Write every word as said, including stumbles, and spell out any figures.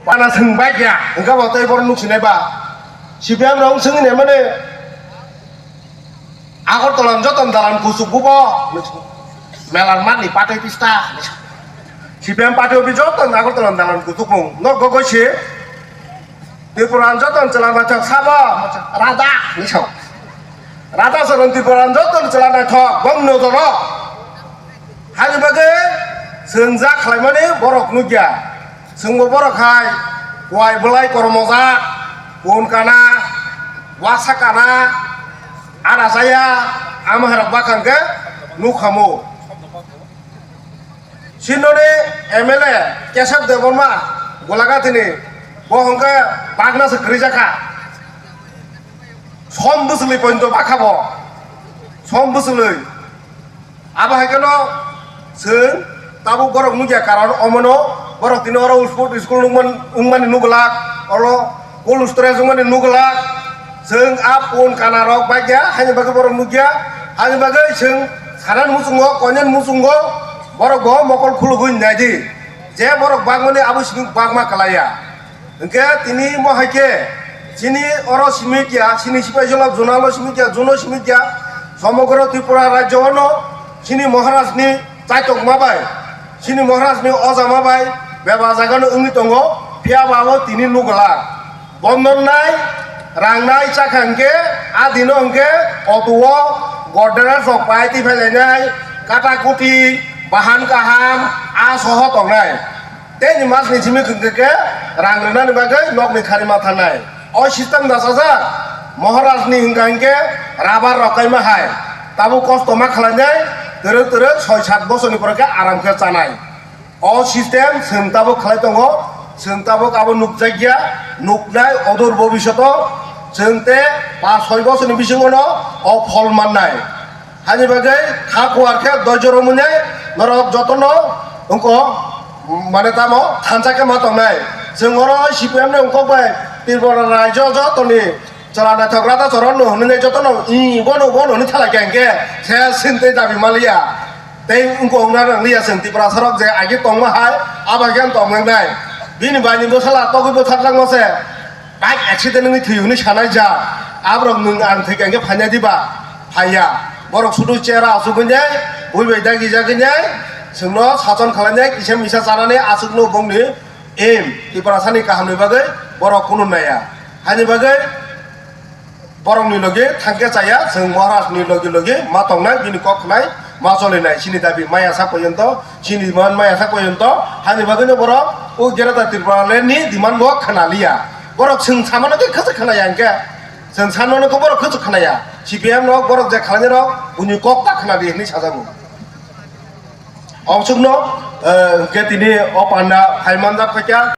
Pana swng bai kya, hwnkhe bo tei bohrok nuk sinai ba. C P M rok swngwi naimani, Agartala ni joto ni dalan kuchuk bubo, melar mani patwi pista. C P M party office joto ni Agartala ni dalan kuchuk mung. Nok gogoi se, Tripura ni joto ni chwla naithok sabo, rada, hinwi sao. Rada soron Tripura ni joto ni chwla naithok, bong nojoro. Hani bagwi chwng ja khlaimani borok nukya. Chwngbo borok hai kuai bwlai kormojak, kun kana, waksa kana, ada saya, ama herok bakang khe nukhamu. Sinoni M L A Kesab Debbarma Golagatini bo hwnkhe bagna se kwrwi jakha. Som bwswlwi poito bakha bo. Som bwswlwi. Abo hai kheno chwng tabuk borok nukya karon omono borok tini oro sport school nukman-, wngmani nukglak, oro cold storage wngmani nukglak. Chwng a pon kana rok baikya, haini bagwi borok nukya, haini bagwi chwng sanani muchungo, koinani muchungo borok bo mokol khulugwi naidi. Je borok bagmani abo simi bagma kwlaiya. Hwnkhe tini mo hai khe chini oro simi kya, chini sipai jolab Zonalo simi kya, Zono simi kya, somogro Tripura rajyo no chini Maharaj ni chaitokma bai, chini Maharaj ni ojama bai bebak jaga no wngwi tongo, phiya ba abo tini nukglak. Bondon nai, rang nai chakha hwnkhe, a dino hwnkhe auto o Godrej rok pai twi phai lainai, kata kuti, bahan kaham, a soho tongnai. Tei ni mas ni simi hwnkhe khe rang rwnani bagwi nokni khari ma thanai. O system da sajak, Maharaj ni hwnkha hwnkhe rabar rok kaima hai. Tabuk kosto ma khlainai, twrwk twrwk soi sat bosor ni pore khe aram khe chanai. O system chwng tabuk khlai tongo, chwng tabuk abo nukjakya, nuknai odor bobishoto chwng tei pas soi bosor ni bisingo no o phol mannai. Hani bagwi kha kuar khe doijoro mwnai norok jotono wngko, mane tamo thansa khe ma tongnai. Chwng oro C P M ni wngkok bai Tripura rajyo jotoni chwla naithok rada choron no hwnwi jotono i bono bono hwnwi thala khe hwnkhe se sintwi dabi maliya. Tei wngko wngna nangliya chwng Tiprasa rok je agi tongma hai abo khe tong nangnai. Bini bai ni bwsala togwi bwtharjakma se. Bike accident wngwi thwi hwnwi sanai ja, aborok nwng ang thwi kha hwnkhe phainai diba? Phaiya. Borok sudu chera asugwi nai, bui bai dagi jagwi nai, chwngno sachon khlainai, kisa misa chanani aswkno bongni aim, Tiprasani kahamni bagwi borok kunu naiya. Hani bagwi borokni logi thangkhe chaya, chwng Maharajni logi logi ma tongnai, bini kok khnai, ma cholinai, chini dabi maya sak poyonto, chini demand maya sak poyonto, hani bagwino borok o Greater Tripura Land ni demand bo khna liya. Borok chwng samano khe khwchwk khnaya hwnkhe, chwng samano khe borok khwchwk khnaya. C P M rok borok je khlainai rok, buini kok ta khna di hwnwi sajago. Obosukno, eh, hwnkhe tini o panda phai manjak khaikha.